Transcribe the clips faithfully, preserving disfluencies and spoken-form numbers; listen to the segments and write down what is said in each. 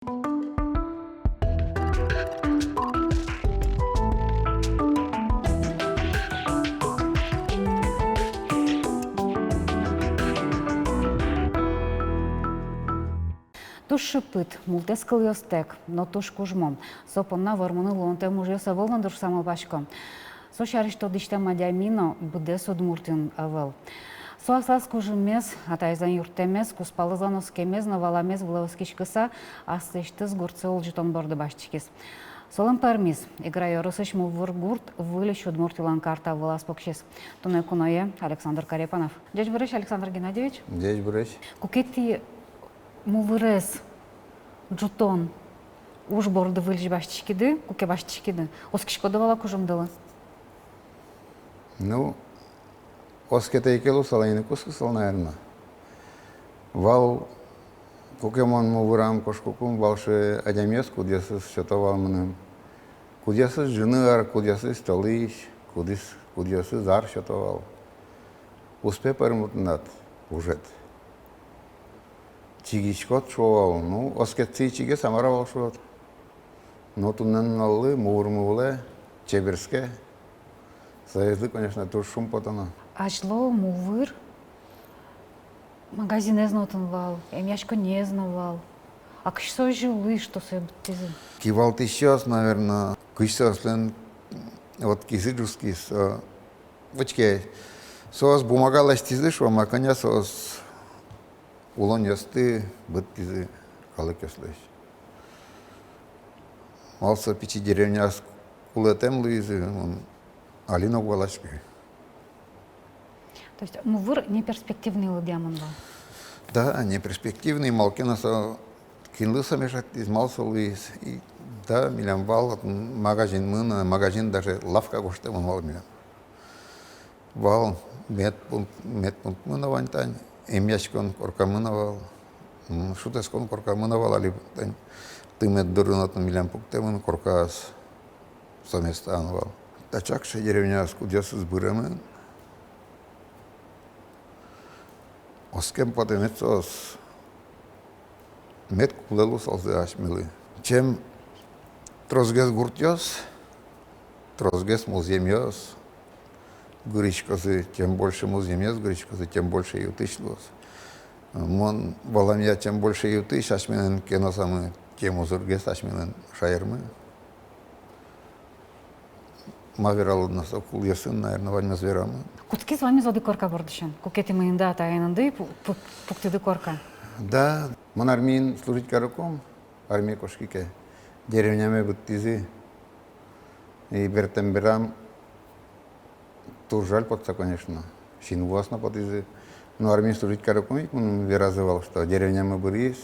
Туж шыпыт, мултэс кылъёстэк, но туж кужмо. Со понна вормыны луонтэм ужъёс ӧвӧл но дыр шуса малпасько. Со сярысь тодӥсьтэм адями но быдэс Удмуртиын ӧвӧл. Со аслаз кужымез, атаезлэн юрттэмез, кузпалызлэн оскемез но валамез вылэ оскиськыса, аслэсьтыз гуртсэ улӟытон борды басьтӥськиз. Солэн пӧрмиз, Игра ёросысь Мувыр гурт выльысь Удмуртилэн карта вылаз пуксиз. Туннэ куное Александр Корепанов. Ӟечбуресь, Александр Геннадьевич. Ӟечбуресь. Куке тӥ Мувырез ӝутон уж борды выльысь басьтӥськиды, куке басьтӥськиды, оскиськоды вал-а кужымдылы? Ну, оскетэй ке луысал, ини кутскысал, наверно. Вал, куке мон Мувырам кошкыкум, вал сыӵе адямиос, кудъёсыз сёто вал мыным. Кудъёсыз ӝыны ар, кудъёсыз толэзь, кудъёс-, кудъёсыз ар сёто вал. Уз пе пӧрмы тынад ужед. Чигиськод, шуо вал, ну, оскетсэ чигес, а мар-а вал, шуод. Но туннэ нуналлы Мувырмы вылэ чеберске. Соезлы, конечно, туж шумпотоно. Азьло Мувыр магазинэз но отын вал, эмъяськонниез но вал. А кызьы со озьы луиз, что сое быдтӥзы? Кивалтӥсьёс, наверно, кызьы соослэн вот кизы ӝутскиз, э, вот ке, соос бумага лэсьтӥзы, шуом, а кӧня соос улонъёсты быдтӥзы калыкъёслэсь. Малы со пичи деревняос кулэтэм луизы, мон али но уг валаськы. То есть Мувыр неперспективный лыдъямын вал? Да, неперспективный, малы ке но со, кинлы со мешать кариз, малы со луиз. И, да, милям вал, вот, м, магазинмы но, магазин даже лавка гожтэмын вал милям. Вал медпункт, медпунктмы но вань тань, эмъяськон коркамы но вал, м, шутэтскон коркамы но вал, али тань тымет дурын отын милям пуктэмын коркаос, со местаын вал. Таӵе ик сыӵе деревняос, кудъёсыз быремын. Оскем потэ мед соос, мед кулэ луысалзы асьмелы. Чем тросгес гуртъёс, тросгес музъемъёс гыриськозы, чем больше музъемъёс гыриськозы, тем больше ю тысь луоз. Мон валамъя, чем больше ю тысь асьмелэн кеносамы, тем узыргес асьмелэн шаермы. Ма вералод на, со кылъёсын, наверно, ваньмыз верамын. Кутскиз ваньмыз одӥг корка бордысен. Куке тӥ мыныды, атаенды пу-, пу-, пуктӥды корка. Да, мон армиын служить карыкум, армие кошки ке, деревняме быдтӥзы. И бертэм берам туж жаль потса, конечно. Синвуос но потӥзы. Но армиын служить карыкум ик мыным веразы вал, что деревнямы быриз.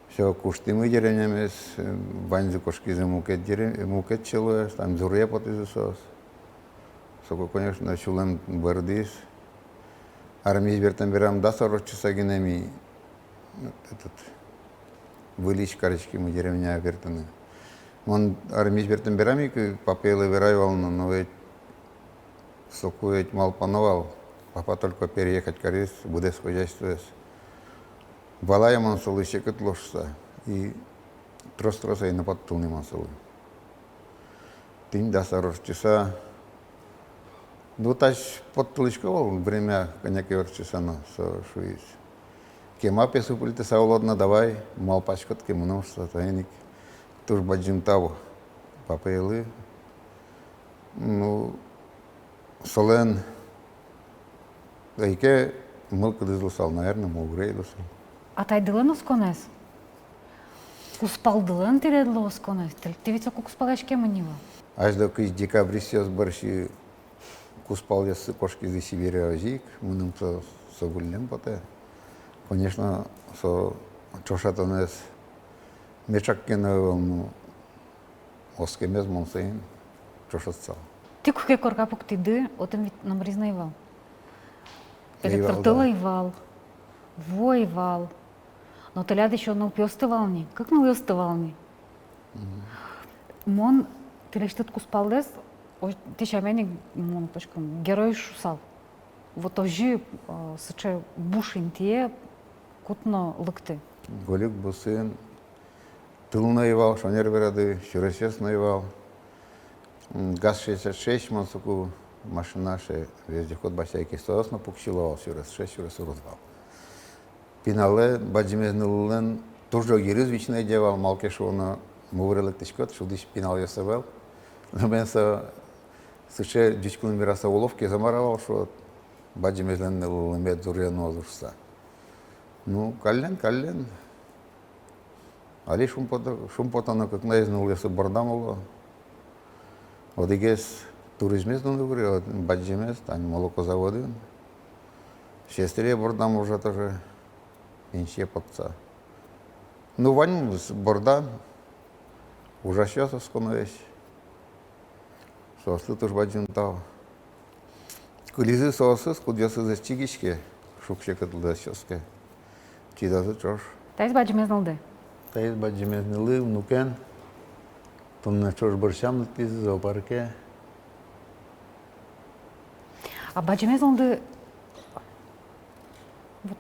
Всё, куштӥмы деревнямес, э, ваньзы кошкизы мукет дерев-, мукет селояз, там Зуръя потӥзы соос. Соку, конечно, сюлэм бӧрдӥз. Армиысь бертэм берам дас ар ортчыса гинэ ми, этот, выльысь кариськимы деревняе бертыны. Мон армиысь бертэм берам ик папаелы верай вал но, но ведь соку ведь малпано вал. Папа только переехать кариз, быдэс хозяйствоез. Валай-а мон солы, секыт луоз шуса. И трос-трос ӧй но поттылы ни мон солы. Тӥни дас ар ортчыса. Ну, таӵе поттылӥсько вал, время кӧня ке ортчыса но, со шуиз: кема пе супыльтыса улод на, давай, малпаськод ке, мыном шуса. Таин ик туж бадӟым тау папаелы. Ну, солэн ӧй ке мылкыдыз луысал, наверно, мугрей луысал. Атайдылэн осконэз, кузпалдылэн тӥледлы осконэз, тӥ, тӥ ведь соку кузпалъяськемын ни вал. Азьло кызь декабристъёс бӧрсьы кузпалъёссы кошкизы Сибире, озьы ик мыным со, со выллем потэ. Конечно, со ӵошатонэз меӵак ке но ӧвӧл, ну, оскемез мон соин ӵошатысал. Тӥ куке корка пуктӥды, отын ведь номырыз но ӧй вал. Ӧй вал, да. Электротыл ӧй вал, ву ӧй вал. Но тӥляд ещё нылпиосты вал ни, кык нылъёсты вал ни. Мгм. Мон тӥлесьтыд кузпалдэс, о, тӥ сямен ик, мон, точка, герой шусал. Вот озьы, э, сыӵе буш интые кутны лыкты. Гольык бусын Тыл но ӧй вал, шонер верады, сюресэз но ӧй вал. М, ГАЗ шестьдесят шесть, мон соку машина, ше, вездеход басьтӥ ке, соос но пуксьыло вал сюрес, ше, сюрес урод вал. Пиналлэн, бадӟымез нылылэн туж ӝог йырыз висьыны ӧй вал, малы ке шуоно, мугоре лыктӥськод, шудӥсь пиналъёс ӧвӧл. Но бен со сыӵе, ӟуч кылын вераса, уловкаез мар-а вал, шуод, бадӟымезлэн нылылы мед ӝужъяны уз шуса. Ну, каллен, каллен. Али шумпото-, шумпотоно, кыкноез нылъёсы бордам уло. Одӥгез туризмез нуны выре, од-, бадӟымез, тань молокозаводын. Сестре бордам ужа тоже, пенсие потса. Ну, ваньмыз бордам, ужасьёс осконо весь. Соослы туж бадӟым тау. Кылизы соосыз, кудъёсыз ӧз чигиське, шуг-секыт лыдъяське. Чидозы ӵош. Таиз бадӟымез нылды? Таиз бадӟымез нылы, внукен. Туннэ ӵош бӧрсям лыктӥзы зоопарке. А бадӟымез нылды вот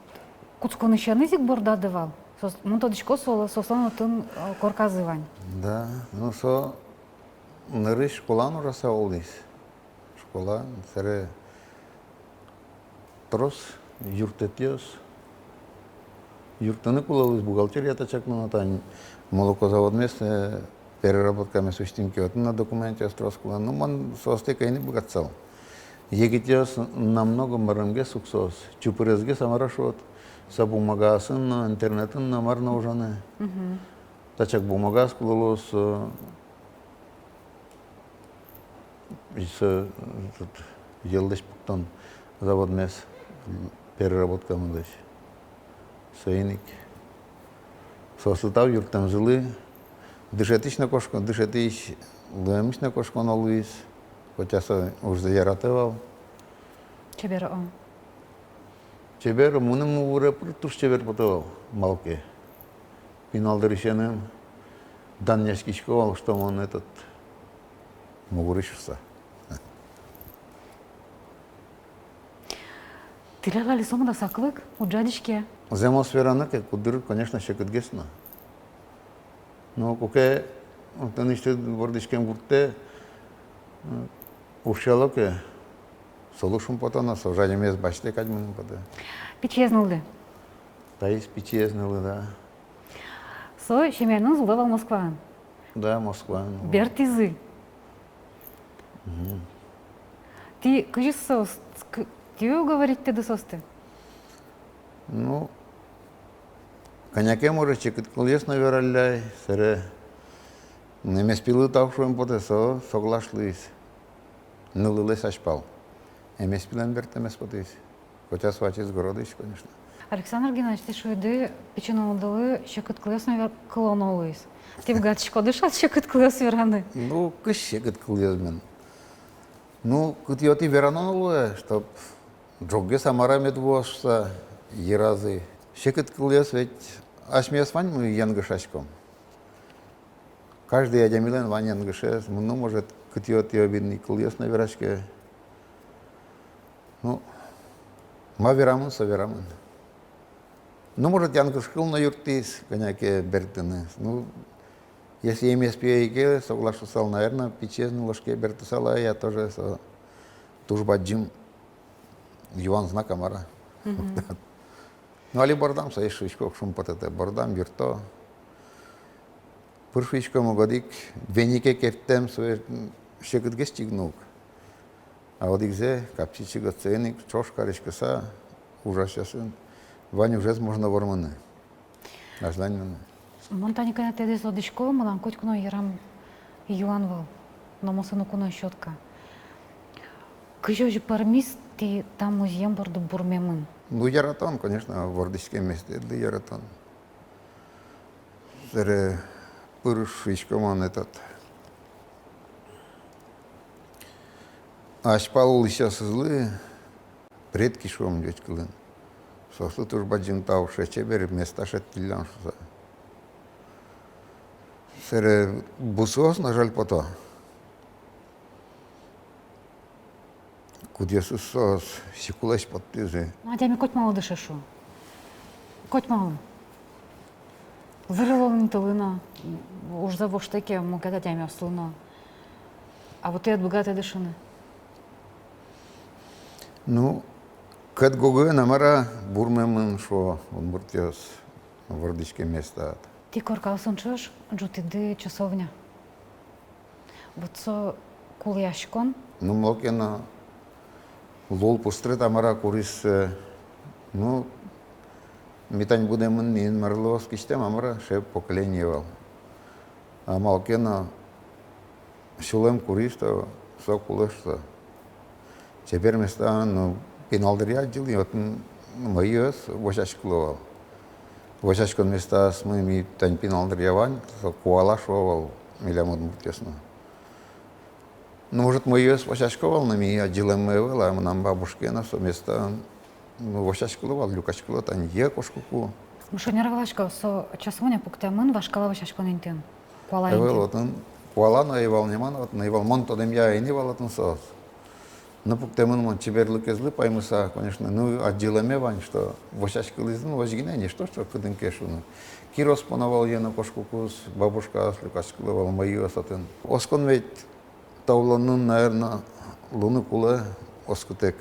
кутсконысеныз ик бордады вал? Соос, мон тодӥсько, со-, соослэн отын, э, корказы вань. Да, ну со нырысь школаын ужаса улӥз. Школа, собере трос юрттэтъёс. Юрттыны кулэ луиз бухгалтерия, тачак мынам тань молокозаводмес, э, переработкамес усьтӥм ке, отын но документъёс трос кулэ. Ну, мон соосты ӧй ни быгатысал. Егитъёс намного мӧрымгес ук соос, чупыресгес, а мар-а шуод, со бумагаосын но, интернетын но, мар но ужаны. Мгм. Тачак бумагаос кулэ луоз, э, и со, этот, йӧллэсь пуктон заводмес, переработкамылэсь. Соин ик соослы тау юрттэмзылы. Дышетӥсь но кошко-, дышетӥсь луэмысь но кошконо луиз, хотя со ужзэ яратэ вал. Чебер, о. Чебер, мыным мугоре пыр туж чебер потэ вал, малы ке. Пинал дырысеным данъяськисько вал, что мон этот, мугорысь шуса. Тӥляд али сомында саклык, уд жадиське. Зэмос вераны ке, куддыр, конечно, секытгес но. Но куке тынэсьтыд вордӥськем гуртэ, э, ушъяло ке, солы шумпотоно, со жадемез басьтэ кадь мыным потэ. Пичиез нылды? Таиз пичиез нылы, да. Со семьяныз улэ вал Москваын? Да, Москваын улэ. Бертӥзы. Мгм. Тӥ кызьы соос, к-, тӥ уговоритьтӥды соосты? Ну, кӧня ке, может, секыт кылъёс но вералляй, собере эмеспилы тау шуэм потэ, со соглаш луиз. Нылылэсь азьпал эмеспилэн бертэмез потӥз. Хотя со ачиз городысь, конечно. Александр Геннадьевич, тӥ шуиды, пичи нылдылы секыт кылъёс но вер-, кылоно луиз. Тӥ быгатӥськоды шат секыт кылъёс вераны? Ну, кызьы секыт кылъёс мон. Ну, кытӥ-отӥ верано луэ, чтоб ӝоггес, а мар-а мед вуоз шуса, йыразы. Секыт кылъёс ведь, асьмеос ваньмы янгышаськом. Каждый адямилэн вань янгышез, мон но, может, кытӥ-отӥ обидный кылъёс но верасько. Ну, ма верамын, со верамын. Ну, может, янгыш кыл но юрттӥз кӧня ке бертыны. Ну, если эмеспие ик соглаш луысал, наверно, пичиез нылэшке бертысал, а я тоже со туж бадӟым юан знак, а мар-а. Мгм. Ну, али бордам, со ещё шуисько, шумпотэтэ, бордам, юртто. Пыр шуиськом, ог одӥг венике керттэм, сое, м, секытгес чигны ук. А одӥгзэ капчи чигод, соин ик ӵош кариськыса, ужасьёсын, вань ужез можно вормыны. Азьлань мыны. Мон тани кӧня тӥледыз тодӥсько, мынам котьку но йырам юан вал, номырзэ но куно сётка. Кызьы озьы пӧрмиз, тӥ та музъем борды бурмемын? Ну, яратон, конечно, вордӥськем местаедлы яратон. Собере пыр шуисько мон этот, азьпал улӥсьёсызлы, предки шуом ӟуч кылын. Соослы туж бадӟым тау, сыӵе чебер места шедьтӥллям шуса. Собере бусыос но жаль пото. Кудъёсыз соос сикулэсь поттӥзы. Ну, адями котьмалы дыше, шуо. Котьмалы. Вырылон интылы но, ужзэ воштэ ке мукет адямиослы но. А вот тӥ ӧд быгатэ дышыны? Ну, кӧт гогыен-а, мар-а, бурмемын, шуо удмуртъёс, вордӥськем местаад. Тӥ коркаосын ӵош ӝутӥды часовня. Вот со кулэяськон. Ну, малы ке но лулпус тырыт-а, мар-а, куриз, э, ну, ми тань будэмын ни, Инмарлы оскисьтэм-а, мар-а, сыӵе поколение вал. А малы ке но сюлэм куриз, то со кулэ, шуо. Чебер местаын, ну, пинал дыръя адӟылӥ, отын, ну, мӧйыос вӧсяськыло вал. Вӧсяськон местаосмы, ми тань пинал дыръя вань, со куала шуо вал милям удмуртъёс но. Ну, может, мӧйыос вӧсясько вал, но ми адӟылэммы ӧвӧл, а мынам бабушкае но со местаын, ну, вӧсяськыло вал, люкаськыло, тань йӧ кошкыку. Мон шонер валасько, со часовня пуктэмын вашкала вӧсяськон интыын. Куала интыын. Ӧвӧл, отын куала но ӧй вал, ниман, отын ӧй вал, мон тодэмъя ӧй ни вал отын соос. Но пуктэмын мон чеберлыкезлы паймыса, конечно, ну, адӟылэме вань, что вӧсяськылӥзы но вазь гинэ, не что, что кытын ке шуыны. Кирос поно вал йӧ но кошкыкуз, бабушкаос люкаськыло вал, мӧйыос отын. Оскон ведь та улонын, наверно, луыны кулэ оскытэк.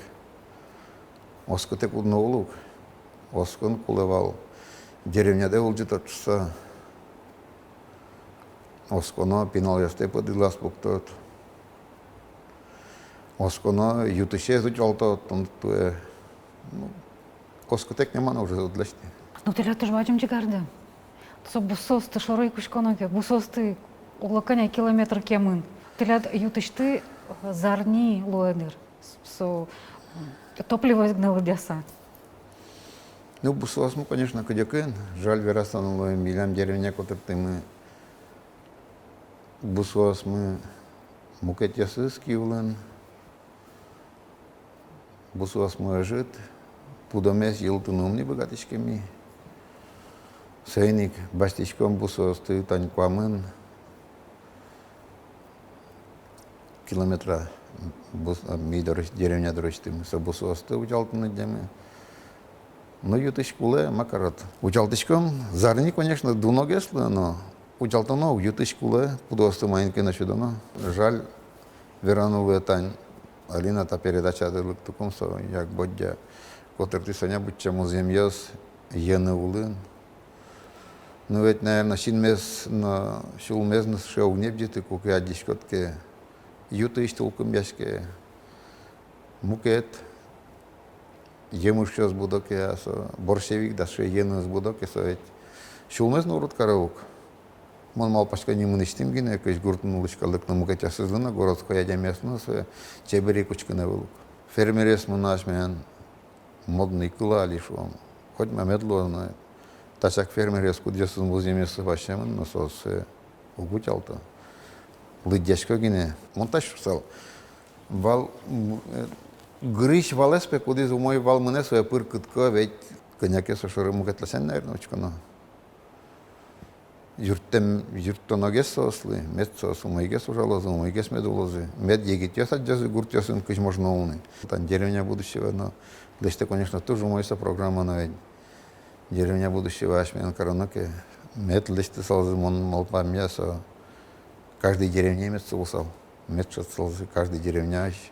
Оскытэк уд но улы ук. Оскон кулэ вал деревняды улӟытод шуса. Осконо, пиналъёстэ пыд йылаз пуктод. Осконо, ю тысез утялтод, тон туэ. Ну, оскытэк ниман ужез уд лэсьты. Ну, тӥляд туж бадӟым ӟигарды. Со бусыосты шоры ик учконо ке, бусыосты, оло, кӧня километр кемын. Тӥляд ю тысьты, э, зарни луэ дыр. С-, со, м, топливо гинэ лыдъяса. Ну, бусыосмы, конечно, кыдёкын. Жаль вераса но луэ, милям деревняе котыртӥмы бусыосмы мукетъёсыз ки улын. Бусыосмы ӧжыт, пудомес йылтыны ум ни быгатӥське ми. Соин ик басьтӥськом бусыосты тань куамын километра бус-, а, ми дорысь, деревня дорысьтымы, со бусыосты утялтыны лыдъямы. Но ю тысь кулэ, ма карод. Утялтӥськом, зарни, конечно, дуногес луэ, но утялтоно ук, ю тысь кулэ, пудоосты маин ке но сюдоно. Жаль вераны луэ, тань али но та передачады лыктыкум, со Як Бодья котыртӥз, соня быдӟа музъемъёс йӧны улын. Ну ведь, наверно, синмес но, сюлмес но сыӵе уг ни быдӟыты, куке адӟиськод ке, ю тысь тулкымъяське, мукет емышъёс будо ке, а со борщевик да сыӵе йӧныз будо ке, со ведь сюлмез но урод каре ук. Мон малпасько, ни мынэсьтым гинэ, кызь гуртын улӥсь калык но, мукетъёсызлы но, городской адямиослы но сое чебер ик учкыны ӧвӧл ук. Фермеръёсмы но асьмеын модный кыл али, шуом. Котьма мед луоз на. Тачак фермеръёс, кудъёсыз музъемъёссы басьтэмын, но соос сое уг утялто. Лыдъясько гинэ. Мон тазьы шуысал. Вал, м, э, гырысь валэз пе, кудӥз умой вал мынэ, сое пыр кытко, ведь кӧня ке со шоры мукет ласянь, наверно, учконо. Юрттэм, юрттоногес соослы, мед соос умойгес ужалозы, умойгес мед улозы, мед егитъёс адӟозы гуртъёсын, кызьы можно улыны. Тань «Деревня будущего» но лэсьтэ, конечно, туж умой со программа но ведь. «Деревня будущего» асьмеын кароно ке, мед лэсьтысалзы, мон малпамъя, со каждый деревняе мед сылысал. Мед шедьтысалзы каждый деревняысь,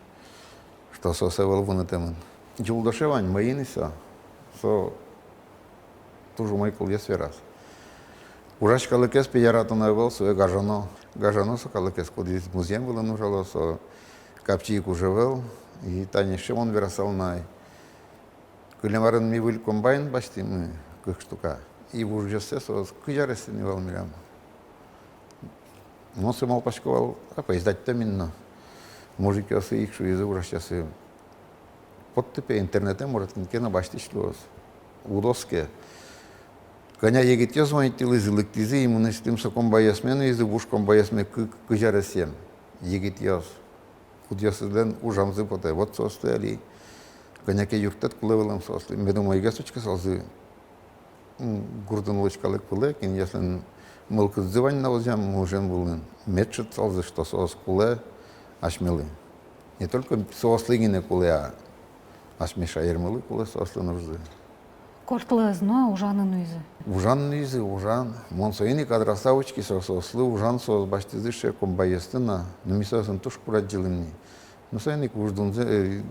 что соос ӧвӧл вунэтэмын. Юлдоше вань, мӧйыны со. Со туж умой кылъёс вераз. Ужась калыкез пе яратоно ӧвӧл, сое гажано. Гажано со калыкез, кудӥз музъем вылын ужало, со капчи ик уж ӧвӧл. И тани эшшо мон верасал на ай. Кылем арын ми выль комбайн басьтӥмы, кык штука. И вужъёссэ соос кызь аресъем ини вал милям. Мон сое малпасько вал, а, поездать тэмын но. Мужикъёсы ик шуизы, ужасьёсы: «Потты пе интернетэ, может, кин ке но басьтӥсь луоз». Уд оске. Кӧня егитъёс звонитьтылӥзы, лыктӥзы, и мынэсьтым со комбайёсме нуизы, вуж комбайёсме, кык, кызь аресъем егитъёс. Кудъёсызлэн ужамзы потэ. Вот соосты али кӧня ке юрттэт кулэ вылэм соослы. Мед умойгес учкысалзы, м, гуртын улӥсь калык вылэ, кинъёслэн мылкыдзы вань на озьы мужем вылын. Мед шедьтысалзы, что соос кулэ асьмелы. Не только соослы гинэ кулэ, а асьме шаермылы кулэ соослэн ужзы. Кортлы ӧз нуа, ужаны нуизы. Ужаны нуизы, ужан. Мон соин ик адраса учки со, соослы ужан соос басьтӥзы сыӵе комбайёсты но. Ну, ми соосын туж курадӟылӥм ни. Ну, соин ик уждунзы, э,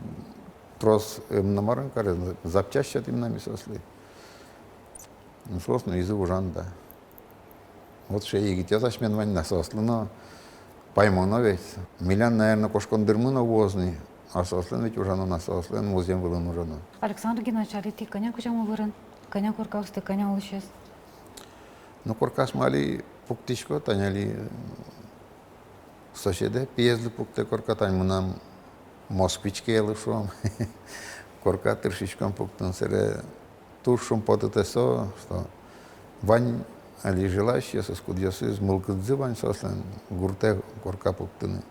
трос, э, мынам арын каре, запчасть сётӥм на ми соослы. Ну, соос нуизы ужан, да. Вот сыӵе егитъёс асьмелэн вань на, соослы но паймоно ведь. Милям, наверно, кошкон дырмы но вуоз ни, а соослэн ведь ужано на, соослэн музъем вылын ужано. Александр Геннадьевич, али тӥ кӧня кузя мур вырын, кӧня коркаосты, кӧня улӥсез? Ну, коркаосмы али пуктӥсько, тани али соседэ, пиезлы пуктэ корка, тани мынам «Москвич» ке, лы шуом. Корка тыршиськом пуктыны, сэре туж шумпотытэ со, что вань али желающийёсыз, кудъёсыз мылкыдзы вань соослэн гуртэ корка пуктыны.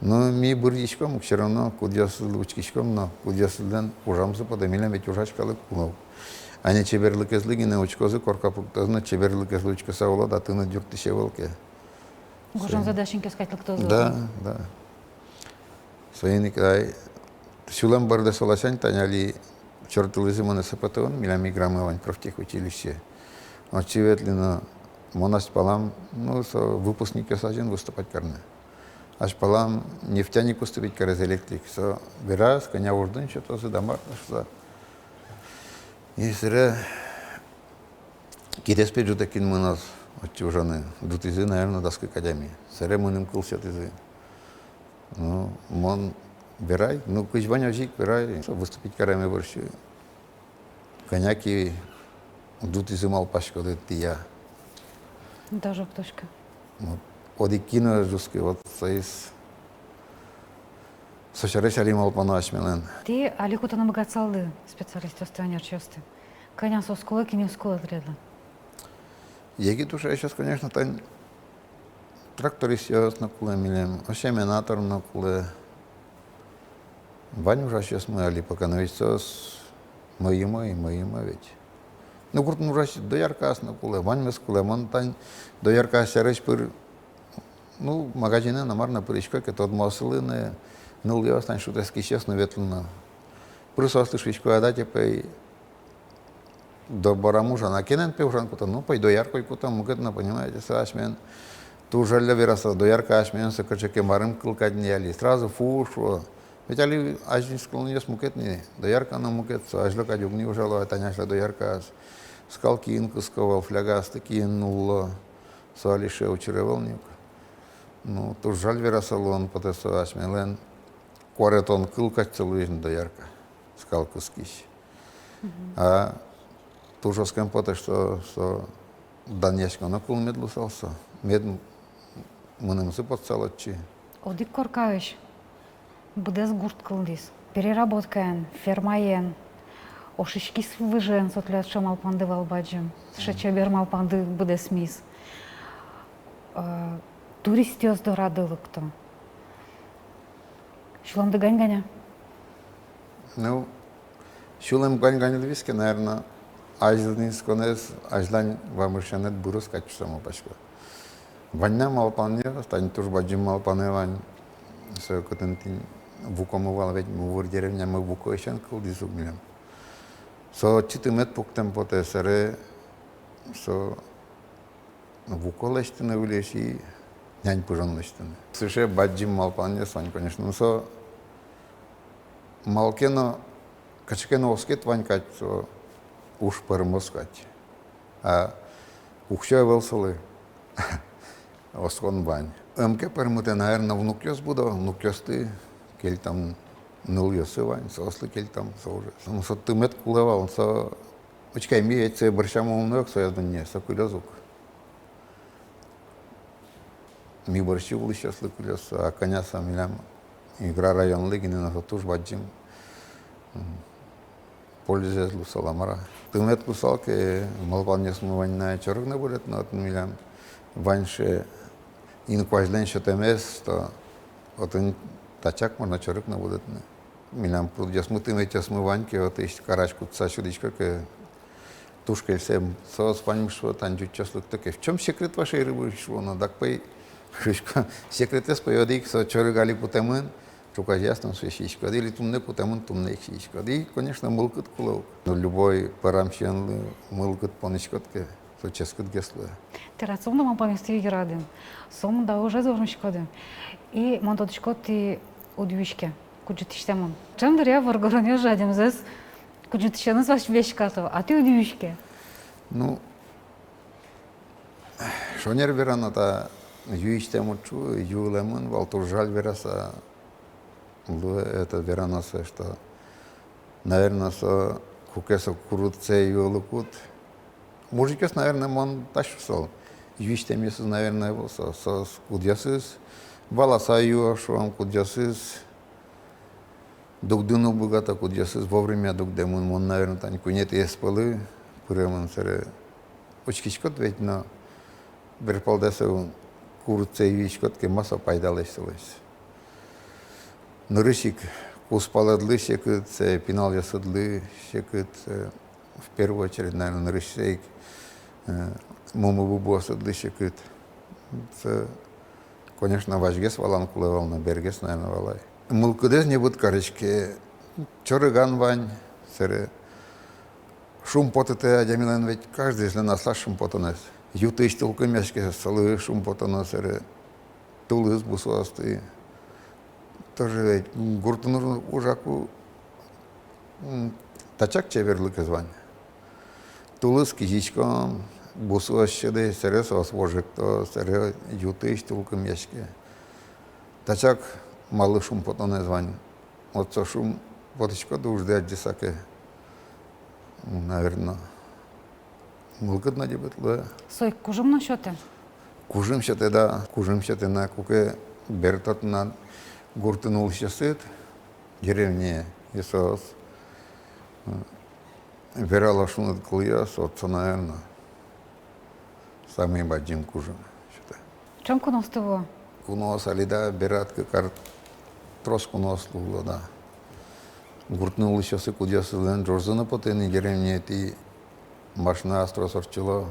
Но ми быръиськом ук, всё равно кудъёсызлы учкиськом но, кудъёсызлэн ужамзы потэ, милям ведь ужась калык уг. Али чеберлыкезлы гинэ учкозы, корка пуктозы но, чеберлыкезлы учкыса улод-а, тыныд юрттӥсь ӧвӧл ке. Гожонзэ дасянкес кадь лыктозы. Да, да. Соин ик ай, сюлэм бӧрдэ со ласянь, тани али чортылӥзы монэ СПТУ-ын, милям Играмы вань профтехучилище. Отчы ветлӥ но, мон азьпалам, ну, со выпускникъёс азьын выступать карыны. Азьпалам нефтяник выступить кариз, электрик. Со вераз, кӧня уждун сётозы да мар-а шуса. И сэре кидэс, пе, ӝутэк ини мыноз отчы ужаны. Ӝутӥзы, наверно, дас кык адями. Сэре мыным кыл сётӥзы. Ну, мон верай, ну, кызьы вань, озьы ик верай. Выступить кареме бӧрсьы кӧня ке ӝутӥзы, малпаськоды, тӥя. Даже уг тодӥськы. Вот. Одӥг кин но ӝутскы, вот, соиз. Со сярысь али малпано асьмелэн. Тӥ али кутыны быгатысалды специалистъёсты, ӧнерчиосты. Кӧня соос кулэ, кин соос кулэ тӥледлы? Егит ужасьёс, конечно, тань трактористъёс но кулэ милем, осеменатор но кулэ. Вань ужасьёсмы али пока, но ведь соос мӧйымы, мӧйымы ведь. Ну, гуртын ужась дояркаос но кулэ, ваньмыз кулэ. Мон тань дояркаос сярысь пыр, ну, магазинэ но мар но пырисько ке, тодмо сылыны, нылъёс, тань шутэтскисьёс но ветлыны. Пыр соослы шуисько: «Адӟе, пӧй, добрам ужан, а кенэн, пе, ужан кутон?» «Ну, пӧй, дояркой кутом, мукет но, понимаете, со асьмелэн». Туж жаля вераса: «Доярка асьмелэн со кыӵе ке марым кыл кадь ни али». Сразу фу шуо. Ведь али азинскылонъёс мукет ни, доярка но мукет, со азьло кадь уг ни ужало, а тань азьло дояркаос скал киын кыско вал, флягаосты киын нулло, со али сыӵе учыр ӧвӧл ни ук. Ну, туж жаль вераса, луон потэ, со асьмелэн куаретон кыл кадь со луиз ни, доярка, скал кыскись. Мгм. А туж оскем потэ, что со данъяськоно кыл мед луысал со, мед мынымзы потысал отчы. Одӥг коркаысь быдэс гурт кылдӥз. Переработкаен, фермаен, ошиськись выжыен, со тӥляд сыӵе малпанды вал бадӟым, сыӵе чебер малпанды быдэсмиз. Э, туристъёс дорады лыкто. Сюлэмды гань-гань-а? Ну, сюлэм гань-гань луиз ке, наверно, азинсконэз, азьлань вамышъянэз быроз кадь шуса малпасько. Вань на малпанъёс, тани туж бадӟым малпанэ вань, со кытын тӥни Вукомы вал ведь, Мувыр деревнямы Вукоысен кылдӥз ук милям. Со отчы тымет пуктэм потэ, сэре со Вуко лэсьтыны выльысь и нянь пыжон лэсьтыны. Сыӵе бадӟым малпанъёс вань, конечно, но со малы ке но, кыӵе ке но оскет вань кадь, со уж пӧрмоз кадь. А уксё ӧвӧл солы, оскон вань. Ӧм ке пӧрмытэ, наверно, внукъёс будо, внукъёсты кельтом, нылъёсы вань, соослы кельтом, со уже. Со, со тымет кулэ вал, со, учкы ай, ми ведь сое бӧрсямы ум но ӧк, сое дунне, со кылёз ук. Ми бӧрсьы улӥсьёслы кылёз со, а кӧня со милям Игра районлы гинэ но, со туж бадӟым, м, пользаез луысал-а, мар-а. Тымет луысал ке, малпанъёсмы вань на чорыг но быдэтыны отын милям. Вань сыӵе инкуазьлэн сётэмез, что отын тачак можно чорыг но быдэтыны. Милям прудъёсмы, тыметъёсмы вань ке, отысь карась кутыса сюдӥсько ке, туж кельше. Соос ваньмыз шуо, тань ӟучъёс лыкто ке: «В чём секрет вашей рыбы?» — шуо. Но дак, пӧй, шуисько, секретэз, пӧй, одӥг, со чорыг али кутэмын, Ӵуказеяз тон сое сиськод, или туннэ кутэмын, туннэ ик сиськод. И, конечно, мылкыд кулэ ук. Но любой пӧрам сиёнлы мылкыд понӥськод ке, со ческытгес луэ. Тӥ радъясьлы но малпамъёсты йырады. Сомында ужез вормиськоды. И мон тодӥсько, тӥ уд юиське кудӟытӥсьтэмын. Ӵем дыръя воргоронъёс адямизэс кудӟытӥсьёнэз вазь веськато, а тӥ уд юиське. Ну, шонер верано, та юисьтэм уд шу, юылэмын вал, туж жаль вераса луэ, это, верано сое, что, наверно, со, куке со курытсэ юылыкуд. Мужикъёс, наверно, мон тазь шуысал, юисьтэмъёсыз, наверно, ӧвӧл со, соос кудъёсыз валаса юо, шуом, кудъёсыз дугдыны уг быгато, кудъёсыз вовремя дугдэмын. Мон, наверно, тани куинетӥез пӧлы пыремын, сэре учкиськод ведь, но берпалдэ со курытсэ юиськод ке, ма со пайдалэсь солэсь. Нырысь ик кузпалэдлы секыт, сое пиналъёсыдлы секыт, э, в первую очередь, наверно, нырысьсэ ик, э, мумы-бубыосыдлы секыт. Со, конечно, вазьгес валан кулэ вал но, бергес, наверно, вал ай. Мылкыдэз небыт кариське, чорыган вань, сэре шумпотытэ адямилэн ведь, каждыезлэн аслаз шумпотонэз. Ю-тысь тулкымъяське, солы шумпотоно, сэре тулыс бусыосты. Тоже ведь гуртын ужаку, м, тачак чеберлыкез вань. Тулыс кизиськом, бусыос сьӧдэ, сэре соос вожекто, сэре ю-тысь тулкымъяське. Тачак малы шумпотонэз вань. Вот со шумпотӥськод уждэ адӟыса ке, наверно, мылкыд но небыт луэ. Со ик кужым но сётэ? Кужым сётэ, да, кужым сётэ на, куке бертод на гуртын улӥсьёсыд деревнее, и соос, м, верало шуныт кылъёс, вот со, наверно, самый бадӟым кужым сётэ. Ӵем куноосты вуо? Куноос али, да, берад кык ар трос куноос луыло, да. Гуртын улӥсьёсы, кудъёсызлэн ӝожзы но потэ ни, деревнетӥ машинаос трос ортчыло,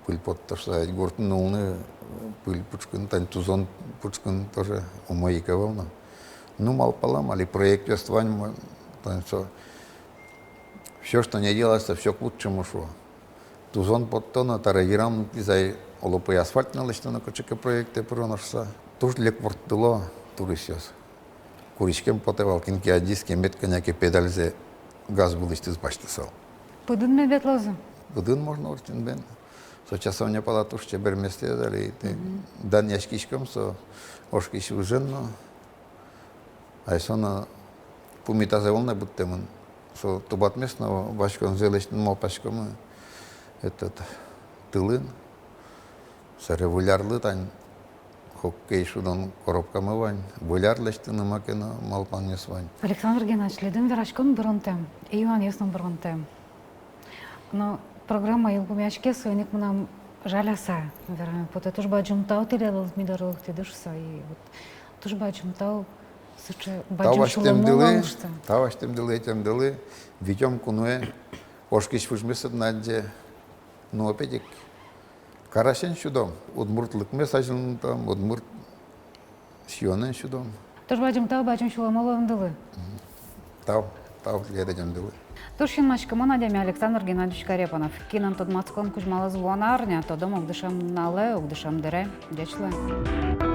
пыль поттоз шуса. Ведь гуртын улыны, пыль пушкын, тань тузон пушкын тоже умой ик ӧвӧл на. Ну, малпалом, али проектъёс вань, мо-, тань со, всё, что не делается, всё к лучшему, шуо. Тузон поттоно, таре йырам, изай, оло пӧй асфальт но лэсьтоно, кыӵе ке проектэ пыроно шуса. Туж лек ворттыло турисьёс. Куриськем потэ вал, кин ке адӟиз ке, мед кӧня ке педальзэ газ вылысьтыз басьтысал. Пыдын мед ветлозы? Пыдын можно ортчыны, бен. Со часовня пала туж чебер местаез али, тӥ. Мгм. Данъяськиськом со ошкись выжен но. Ай со но пумитаз ӧвӧл на быдтэмын. Со тубатмес но васьконзэ лэсьтыны малпаськомы, этот, тылын. Сэре Выль арлы тань хоккей шудон коробкамы вань. Выль ар лэсьтыны маке но малпанъёс вань. Александр Геннадьевич, лыдын вераськон быронтэм, и юанъёс но быронтэм. Но программа йылпумъяське, соин ик мынам жаляса вераме потэ: туж бадӟым тау тӥледлы, ми доры лыктӥды шуса. И вот туж бадӟым тау сыӵе бадӟым сюлэмлы, тау асьтэмдылы, тау асьтэмдылы, ӧтемдылы, витём куное, ошкись выжмесэд но адӟе. Ну, опять ик, карасен сюдом, удмуртлыкмес азинтом, удмурт сиёнэн сюдом. Туж бадӟым тау бадӟым сюлэмо луэмдылы. Мгм. Тау, тау тӥледлы, ӧтемдылы. Туж синмаськымон адями Александр Геннадьевич Корепанов. Кинэн тодматскон кузьмалоз вуоно арня, тодом огдышем нуналэ, огдышем дыре. Ӟеч луэ.